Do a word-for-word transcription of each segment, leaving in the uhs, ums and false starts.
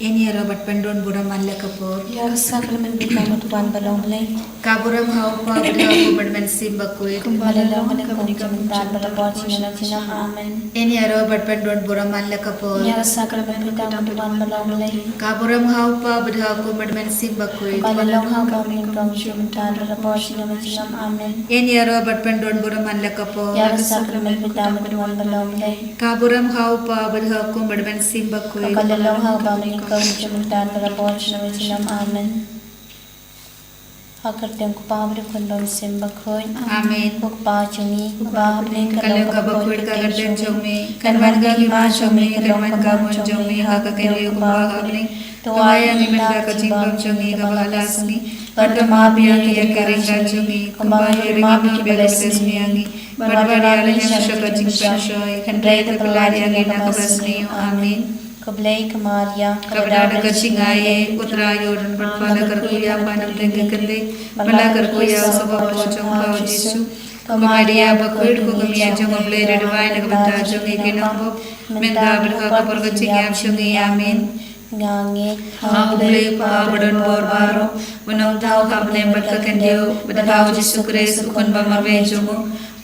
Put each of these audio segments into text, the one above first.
Yn ïaroh bad pyndon burom man la ka pop. Ïa ka sakramen pynban mut wan ba long Blei. Ka burom ha u Kpa bad ha u Khun bad Mynsiem Bakhuid. Kumba la long ha kane ka por, mynta bad la ka por junom junom. Amen. Yn ïaroh bad pyndon burom man la ka pop. Ïa ka sakramen pynban mut wan ba long Blei. Ka burom ha u Kpa bad ha u Khun bad Mynsiem Bakhuid. Kumba la long ha u Kpa, mynta bad la ka por junom, mynta bad la ka por junom junom. Amen. Yn ïaroh bad pyndon burom man la ka pop. Ïa ka sakramen pynban mut wan ba long Blei. Ka burom ha u Kpa bad ha u Khun bad Mynsiem Bakhuid. Kumba la long ha u Kpa, mynta bad la ka por junom junom. Amen. Ha ka kyrteng u Kpa bad u Khun bad u Mynsiem Bakhuid. Amen. Ko Kpa jong ngi uba ha bneng, ka long kaba bakhuid ka kyrteng jong me. Kan wan ka hima jong me, kan long ka mon jong me ha ka kynthei kumba ha bneng. To ai ïa ngi mynta ka jingbam jong ngi kaba ha la ka sngi. Bad to map ïa ngi ïa ki riewkhuid jong ngi, kumba ngi map ïa kiba la isynei ïa ngi. Bad wat ïaleh ngi sha ka jingpynshoi, hynrei to pyllait ïa ngi na kaba sniew. Amen. Khublei ko Maria, kaba don ka jingaiei, U Trai u don bad pha, la kyrkhu ïa pha na pdeng ki khyndai, bad la kyrkhu ïa u kpa jong pha u Jisu. Ko Maria bakhuid, ko kmie jong U Blei uba duwai, na ka bynta jong ngi ki nongpop, mynta bad ha ka por ka jingïap jong ngi. Amen. Nga ngeit ha U Blei Kpa ba don bor baroh, ba nongthaw ha bneng bad ha ka khyndew, bad ha u Jisu Khrist u Khun ba marwei jong u,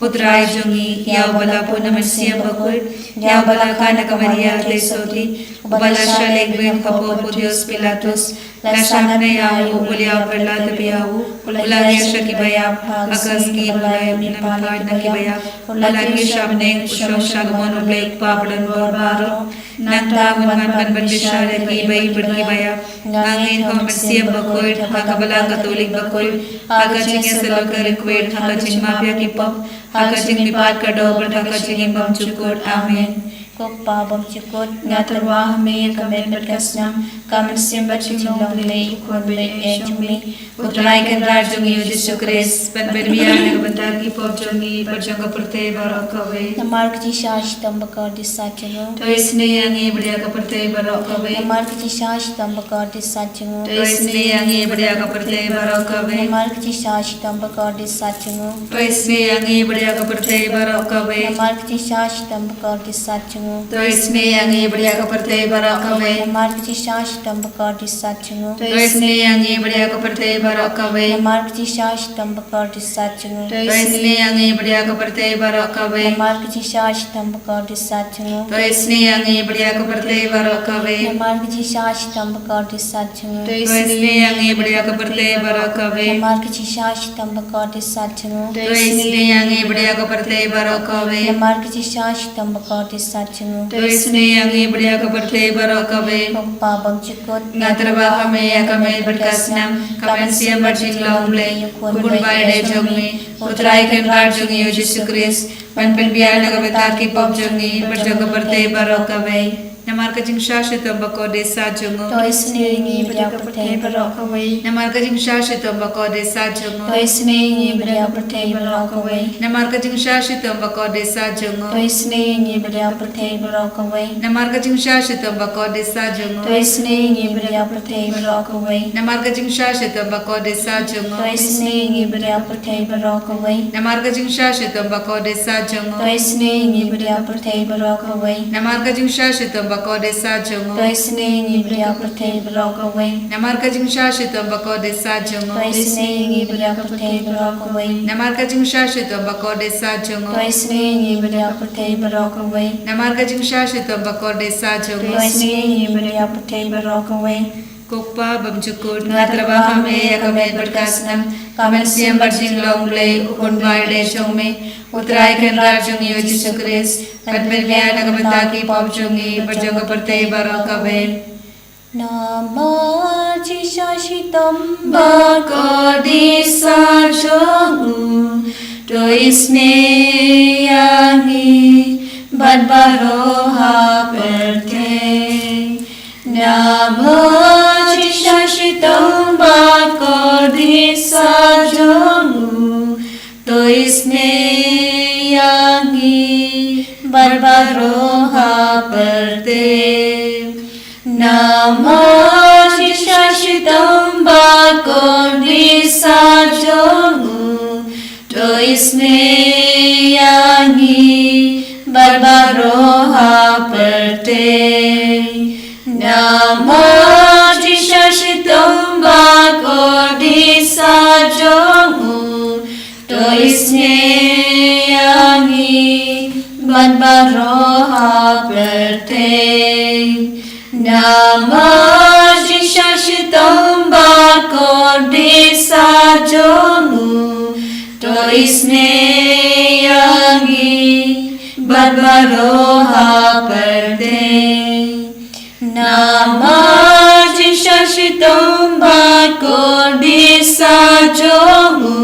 U Trai jong ngi, ïa uba la pun na Mynsiem Bakhuid, ïa uba la kha na ka Maria Theisotti, uba la shah leit biang ha u Pontius Pilatus, la shah ngat na ïa u, u la ïap bad la tep ïa u, u la ïaid sha kiba ïap, ha ka sngi ba la ïoh na ka bynta na kiba ïap, u la kiew sha bneng, u shong sha kamon U Blei Kpa ba don bor baroh. Nangta un wan ban bishar ïa ki ba im bad ki ba ïap. Nga ngeit ha u Mynsiem Bakhuid, ha ka Balang Katholik bakhuid, ha ka jingïasyllok ka riewkhuid, ha ka jingmap ïa ki pop, ha ka jingmihpat kaba kordor, ha ka jingim bymjukut. Amen. Ko Kpa bymjukut, nga tyrwa ha me ïa ka met bad ka snam, ka mynsiem bad ka jinglong Blei, U Khun ba ïeit jong me, U Trai Kynrad jong ngi U Jisu Khrist, ban pynbiang na ka bynta ki pop jong ngi bad jong ka pyrthei baroh kawei. Namar ka jingshisha shitom bakordit sat jong u. To isynei ïa ngi bad ïa ka pyrthei baroh kawei. Namar ka jingshisha shitom bakordit sat jong u. To isynei ïa ngi bad ïa ka pyrthei baroh kawei. Namar ka jingshisha shitom bakordit sat jong u. To isynei ïa ngi bad ïa ka pyrthei baroh kawei. Namar ka jingshisha shitom bakordit sat jong u. To isynei ïa ngi bad ïa ka pyrthei baroh kawei. Namar ka jingshisha shitom bakordit sat jong u. To isynei ïa ngi bad ïa ka pyrthei baroh kawei. Namar ka jingshisha shitom bakordit sat jong u. To isynei ïa ngi bad ïa ka pyrthei baroh kawei. Namar ka jingshisha shitom bakordit sat jong u. To isynei ïa ngi bad ïa ka pyrthei baroh kawei. Namar ka jingshisha shitom bakordit sat jong u. To isynei ïa ngi bad ïa ka pyrthei baroh kawei. Namar ka jingshisha shitom bakordit sat jong u. To isynei ïa ngi bad ïa ka pyrthei baroh kawei. Namar ka jingshisha shitom bakordit sat jong u. To isynei ïa ngi bad ïa ka pyrthei baroh kawei. Ko Kpa bymjukut, nga tyrwa ha me ïa ka met bad ka snam, ka mynsiem bad jinglong Blei, U Khun ba ïeit jong me, U Trai Kynrad jong ngi U Jisu Khrist, ban pynbiang na ka bynta ki pop jong ngi bad jong ka pyrthei baroh kawei. Namar ka jingshisha shitom bakordit sat jong u. To isynei ïa ngi bad ïa ka pyrthei baroh kawei. Namar ka jingshisha shitom bakordit sat jong u. To isynei ïa ngi bad ïa ka pyrthei baroh kawei. Namar ka jingshisha shitom bakordit sat jong u. To isynei ïa ngi bad ïa ka pyrthei baroh kawei. Namar ka jingshisha shitom bakordit sat jong u. To isynei ïa ngi bad ïa ka pyrthei baroh kawei. Namar ka jingshisha shitom bakordit sat jong u. To isynei ïa ngi bad ïa ka pyrthei baroh kawei. Namar ka jingshisha shitom bakordit sat jong u. To isynei ïa ngi bad ïa ka pyrthei baroh kawei. Namar ka jingshisha shitom bakordit sat jong u. To isynei ïa ngi bad ïa ka pyrthei baroh kawei. Namar ka jingshisha shitom bakordit sat jong u. To isynei ïa ngi bad ïa ka pyrthei baroh kawei. Namar ka jingshisha shitom bakordit sat jong u. To isynei ïa ngi bad ïa ka pyrthei baroh kawei. Namar ka jingshisha shitom bakordit sat jong u. To isynei ïa ngi bad ïa ka pyrthei baroh kawei. Ko Kpa bymjukut, nga tyrwa ha me ïa ka met bad ka snam, ka mynsiem bad jinglong Blei, U Khun ba ïeit jong me, U Trai Kynrad jong ngi U Jisu Khrist, ban pynbiang na ka bynta ki pop jong ngi bad jong ka pyrthei baroh kawei. Namar ka jingshisha shitom bakordit sat jong u, to isynei ïa ngi bad baroh ha pyrthei. Namar ka jingshisha shitom bakordit sat jong u, to isynei ïa ngi bad baroh ha pyrthei. Namar ka jingshisha shitom bakordit sat jong u, to isynei ïa ngi bad baroh ha pyrthei. Namar baroh ha pyrthei. Namar jingshah shitom bakordit sah jong u, to isynei ïa ngi bad baroh ha pyrthei. Namar jingshah shitom bakordit sah jong u,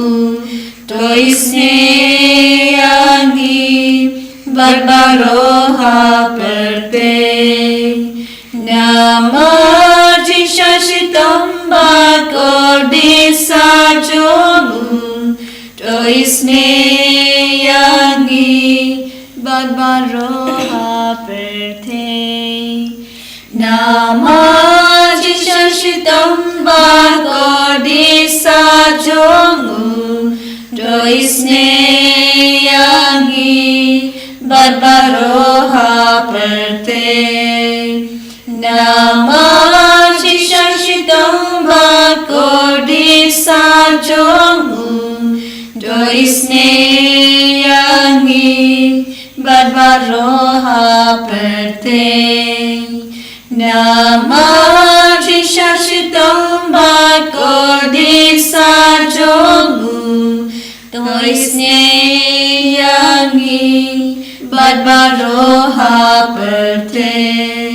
to isynei ïa ngi bad baroh ha pyrthei. Namar jingshah shitom bakordit sah jong u, to isynei ïa ngi bad baroh ha pyrthei. Namar jingshah shitom bakordit sah jong u, to isynei ïa ngi bad baroh ha pyrthei. Namar jingshah shitom bakordit sah jong u, to isynei ïa ngi bad baroh ha pyrthei. Namar jingshah shitom bakordit sah jong u, to isynei ïa ngi bad baroh ha pyrthei.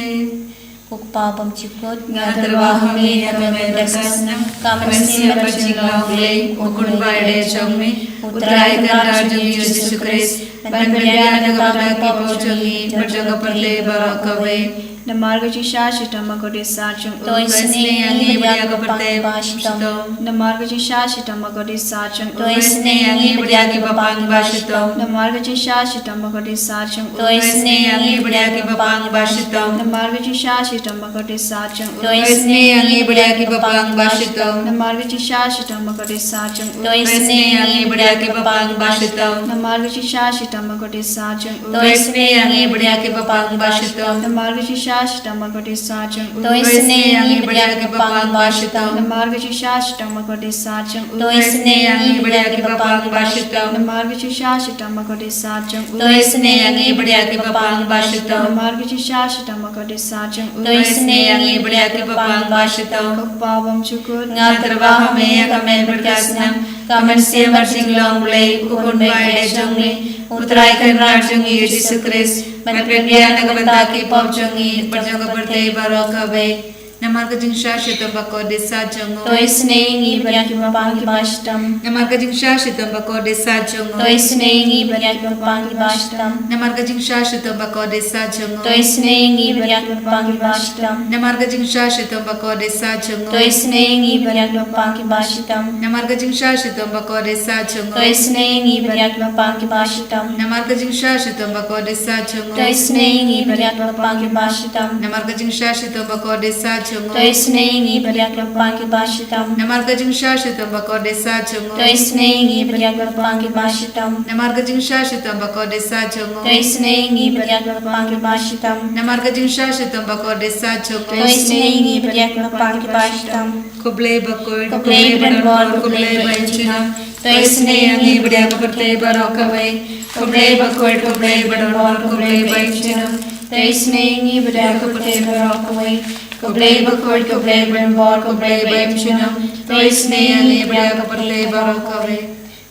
Ko Kpa bymjukut, nga tyrwa ha me ïa ka met bad ka snam, ka mynsiem bad ka jinglong U Blei, u Khun ba ïadei jong me, u Trai Kynrad jong ngi U Jisu Khrist, ban pyndiah na ka bynta ki pop jong ngi bad jong ka pyrthei baroh kawei. Namar ka jingshah shitom bakordit sah jong u, to isynei ïa ngi bad ïa ka pyrthei bashitom. Namar ka jingshah shitom bakordit sah jong u, to isynei ïa ngi bad ïa ki bapang bashitom. Namar ka jingshah shitom bakordit sah jong u, to isynei ïa ngi bad ïa ki bapang bashitom. Namar ka jingshah shitom bakordit sah jong u, to isynei ïa ngi bad ïa ki bapang bashitom. Namar ka jingshah shitom bakordit sah jong u, to isynei ïa ngi bad ïa ki bapang bashitom. Namar ka jingshah shitom bakordit sah jong u, to isynei ïa ngi bad ïa ki bapang bashitom. Namar ka jingshah shitom bakordit sah jong u, to isynei ïa ngi bad ïa ki bapang bashitom. Namar ka jingshah shitom bakordit sah jong u, to isynei ïa ngi bad ïa ki bapang bashitom. Namar ka jingshah shitom bakordit sah jong u, to isynei ïa ngi bad ïa ki bapang bashitom. Namar ka jingshah shitom bakordit sah jong u, to isynei ïa ngi bad ïa ki bapang bashitom. Ko Kpa bymjukut, nga tyrwa ha me ïa ka met bad ka snam, ka mynsiem bad ka jinglong U Blei, u Khun ba ïadei jong me, u Trai Kynrad jong ngi U Jisu Khrist, ban pyndiah na ka bynta ki pop jong ngi bad jong ka pyrthei baroh kawei. Namar ka jingshah shitom bakordit sah jong u, to isynei ïa ngi bad ïa ki bapang bashitom. Namar ka jingshah shitom bakordit sah jong u, to isynei ïa ngi bad ïa ki bapang bashitom. Namar ka jingshah shitom bakordit sah jong u, to isynei ïa ngi bad ïa ki bapang bashitom. Namar ka jingshah shitom bakordit sah jong u, to isynei ïa ngi bad ïa ki bapang bashitom. Namar ka jingshah shitom bakordit sah jong u, to isynei ïa ngi bad ïa ki bapang bashitom. Namar ka jingshah shitom bakordit sah jong u, to isynei ïa ngi bad ïa ki bapang bashitom. Namar ka jingshah shitom bakordit sah jong u, to isynei ïa ngi bad ïa ki bapang bashitom. Namar ka jingshah shitom bakordit sah jong u, to isynei ïa ngi bad ïa ki bapang bashitom. Namar ka jingshah shitom bakordit sah jong u, to isynei ïa ngi bad ïa ki bapang bashitom. Namar ka jingshah shitom bakordit sah jong u, to isynei ïa ngi bad ïa ki bapang bashitom. Ko Blei bakhuid, ko Blei badonbor, ko Blei baïaid junom, to isynei ïa ngi bad ïa ka pyrthei baroh kawei. Ko Blei bakhuid, ko Blei badonbor, ko Blei baïaid junom, to isynei ïa ngi bad ïa ka pyrthei baroh kawei. Ko Blei bakhuid, ko Blei badonbor, ko Blei baïaid junom, to isynei ïa ngi bad ïa ka pyrthei baroh kawei.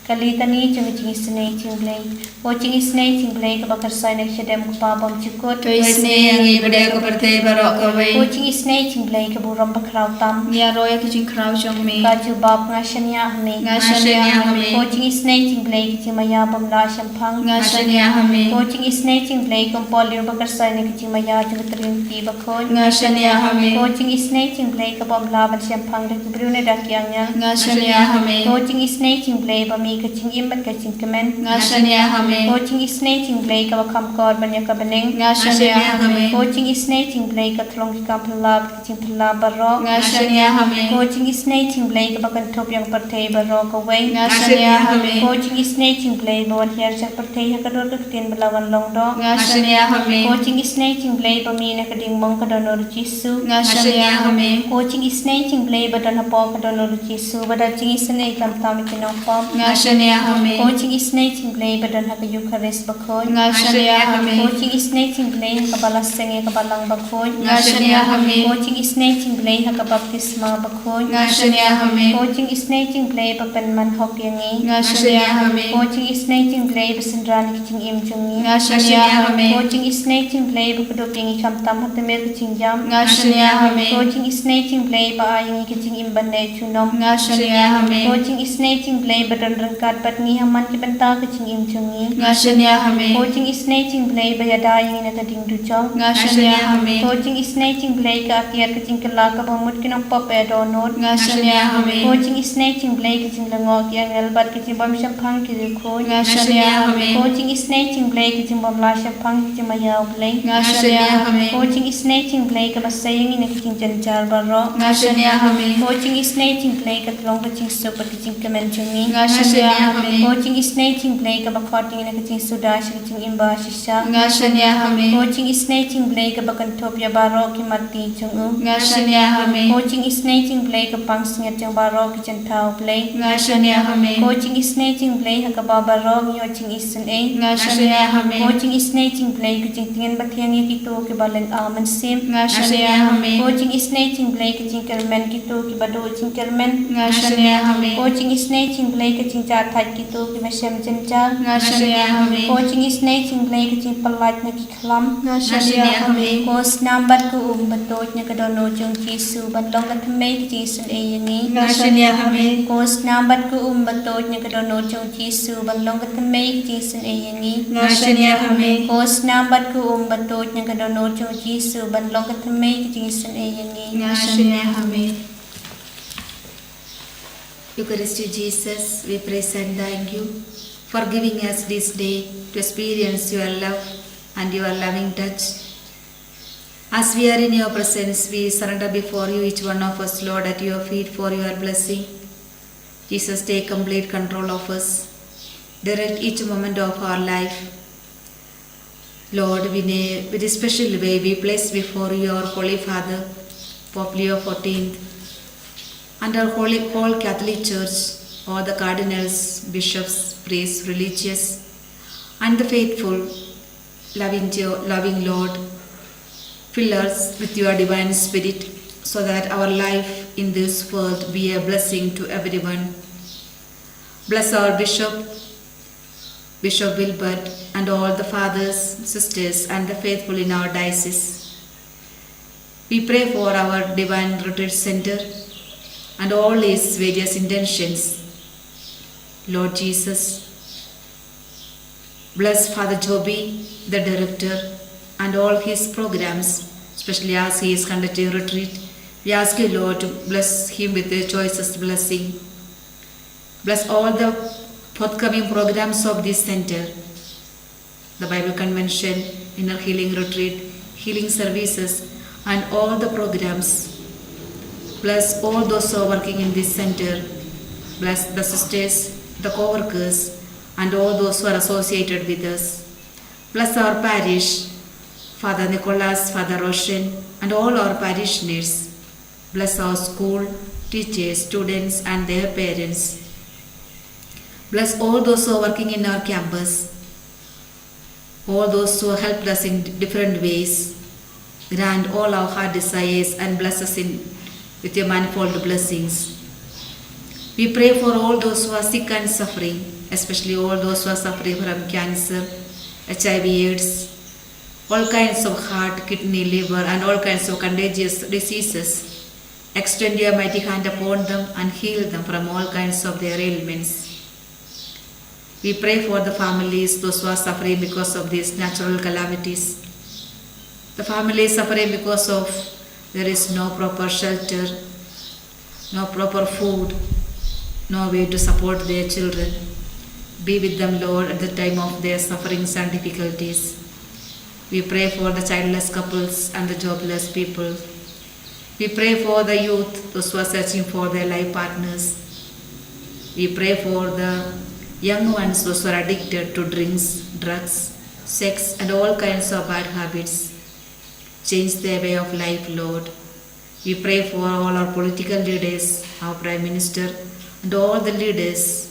Ka Litani jong ka jingisynei jong U Blei. Ko jingisynei jong U Blei kaba kyrsoi na ka shadem, ko Kpa bymjukut, to isynei ïa ngi bad ïa ka pyrthei baroh kawei. Ko jingisynei jong U Blei ka burom bakhraw tam, ngi ïaroh ïa ka jingkhraw jong me. Ka jubab, nga shaniah ha me. Nga shaniah ha me. Ko jingisynei jong U Blei ka jingmaïa bym lah shemphang, nga shaniah ha me. Ko jingisynei jong U Blei ka umpohliew ba kyrsoi na ka jingmaïa jong ka Trinity bakhuid, nga shaniah ha me. Ko jingisynei jong U Blei ka bym lah ban shemphang da ki briew ne da ki angel, nga shaniah ha me. Ko jingisynei jong U Blei ba mih ka jingim bad ka jingkmen, nga shaniah ha me. Ko jingisynei jong U Blei kaba kham kor ban ïa ka bneng, nga shaniah ha me. Ko jingisynei jong U Blei ka thlong ki kam phylla bad ki jingphylla baroh, nga shaniah ha me. Ko jingisynei jong U Blei kaba kynthup ïa ka pyrthei baroh kawei, nga shaniah ha me. Ko jingisynei jong U Blei ba wan hiar sha ka pyrthei ha ka dur ka ktien ba la wan long doh, nga shaniah ha me. Ko jingisynei jong U Blei ba mih na ka diengmong ka dohnud U Jisu, nga shaniah ha me. Ko jingisynei jong U Blei ba don hapoh ka dohnud U Jisu, ba da jingisynei khlem tam ïa ki nongpop, nga Shania ha me. Ko jingisynei jong U Blei ba don ha ka Eukharist bakhuid. Nga shania ha me. Ko jingisynei jong U Blei ha kaba la seng ïa ka Balang bakhuid. Nga shania ha me. Ko jingisynei jong U Blei ha ka baptisma bakhuid. Nga shania ha me. Ko jingisynei jong U Blei ba pynman hok ïa ngi. Nga shania ha me. Ko jingisynei jong U Blei ba synran ïa ka jingim jong ngi. Nga shania ha me. Ko jingisynei jong U Blei ba kdup ïa ngi khamtam ha tmier ka jingïam. Nga shania ha me. Ko jingisynei jong U Blei ba ai ïa ngi ka jingim ban leh junom. Nga shania ha me. Ko jingisynei jong U Blei ba don ryngkat bad ngi ha man ki bynta ka jingim jong ngi. Nga shania ha me. Ko jingisynei jong U Blei ba ïada ïa ngi na ka ding dujok. Nga shania ha me. Ko jingisynei jong U Blei ka atiar ka jingkylla kaba mut ki nongpop ïa dohnud. Nga shania ha me. Ko jingisynei jong U Blei ka jinglyngngoh ki angel bad ka jingbym shemphang ki riewkhuid. Nga shania ha me. Ko jingisynei jong U Blei ka jingbym la shemphang ki jingmaïa U Blei. Nga shania ha me. Ko jingisynei jong U Blei kaba sei ïa ngi na ki jingjynjar baroh. Nga shania ha me. Ko jingisynei jong U Blei ka tyllong ka jingsuk bad ka jingkmen jong ngi. Nga shania ha me. Ko jingisynei jong U Blei kaba khot ïa ngi na ka jingsuda sha ka jingim ba shisha. Nga shania ha me. Ko jingisynei jong U Blei kaba kynthup ïa baroh ki matti jong u. Nga shania ha me. Ko jingisynei jong U Blei ka pansngiat jong baroh ki jingthaw Blei. Nga shania ha me. Ko jingisynei jong U Blei ha kaba baroh ngi ïoh jingisynei. Nga shania ha me. Ko jingisynei jong U Blei ka jingtngen bathiang ïa kito kiba lynga mynsiem. Nga shania ha me. Ko jingisynei jong U Blei ka jingkyrmen kito kiba duh jingkyrmen. Nga shania ha me. Ko jingisynei jong U Blei ka jingjahthait kito kiba shem jynjar. Nga shania ha me. Ko jingisynei jong U Blei ka jingpyllait na ki khlam. Nga shania ha me. Ko snam bad ko um ba tuid na ka dohnud jong U Jisu ban long ka thymmei ka jingisynei ïa ngi. Nga shania ha me. Ko snam bad ko um ba tuid na ka dohnud jong U Jisu ban long ka thymmei ka jingisynei ïa ngi. Nga shania ha me. Ko snam bad ko um ba tuid na ka dohnud jong U Jisu ban long ka thymmei ka jingisynei ïa ngi. Nga shania ha me. Eucharistic Jesus, we praise and thank you for giving us this day to experience your love and your loving touch. As we are in your presence, we surrender before you, each one of us, Lord, at your feet for your blessing. Jesus, take complete control of us. Direct each moment of our life. Lord, we ne-, with a special way, we place before you our Holy Father, Pope Leo fourteenth, and our Holy, whole Catholic Church, all the cardinals, bishops, priests, religious, and the faithful, loving Jo-, loving Lord, fill us with your divine spirit, so that our life in this world be a blessing to everyone. Bless our bishop, Bishop Wilbert, and all the fathers, sisters, and the faithful in our diocese. We pray for our Divine Retreat Center and all its various intentions. Lord Jesus, bless Father Joby, the director, and all his programs, especially as he is conducting retreat. We ask you, Lord, to bless him with the choicest blessing. Bless all the forthcoming programs of this center, the Bible convention, inner healing retreat, healing services, and all the programs. Bless all those who are working in this center. Bless the sisters, the co-workers, and all those who are associated with us. Bless our parish, Father Nicholas, Father Roshan, and all our parishioners. Bless our school, teachers, students, and their parents. Bless all those who are working in our campus, all those who helped us in different ways. Grant all our heart desires and bless us in, with your manifold blessings. We pray for all those who are sick and suffering, especially all those who are suffering from cancer, H I V AIDS, all kinds of heart, kidney, liver, and all kinds of contagious diseases. Extend your mighty hand upon them and heal them from all kinds of their ailments. We pray for the families, those who are suffering because of these natural calamities. The families suffering because of there is no proper shelter, no proper food, no way to support their children. Be with them, Lord, at the time of their sufferings and difficulties. We pray for the childless couples and the jobless people. We pray for the youth, those who are searching for their life partners. We pray for the young ones, those who are addicted to drinks, drugs, sex, and all kinds of bad habits. Change their way of life, Lord. We pray for all our political leaders, our Prime Minister, and all the leaders,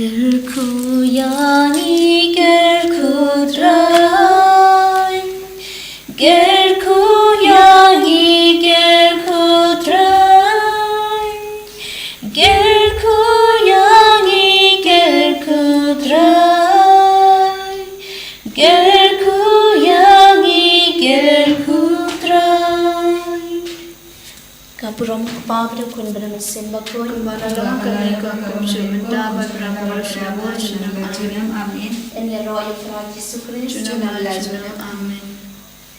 Kyrkhu ïa ngi, kyrkhu Trai. Kyrkhu ïa ngi, kyrkhu Trai. Kyrkhu ïa ngi, kyrkhu Trai. Kyrkhu ïa ngi, kyrkhu Trai. Ka burom ka Kpa bad ka Khun bad ka Mynsiem Bakhuid. Kumba la long ha kane ka kum shu mynta bad para bangla sha bor sha nang. Amen. Amen. Ïaroh ïa u Trai Jisu Khrist. Sha nang. Amen.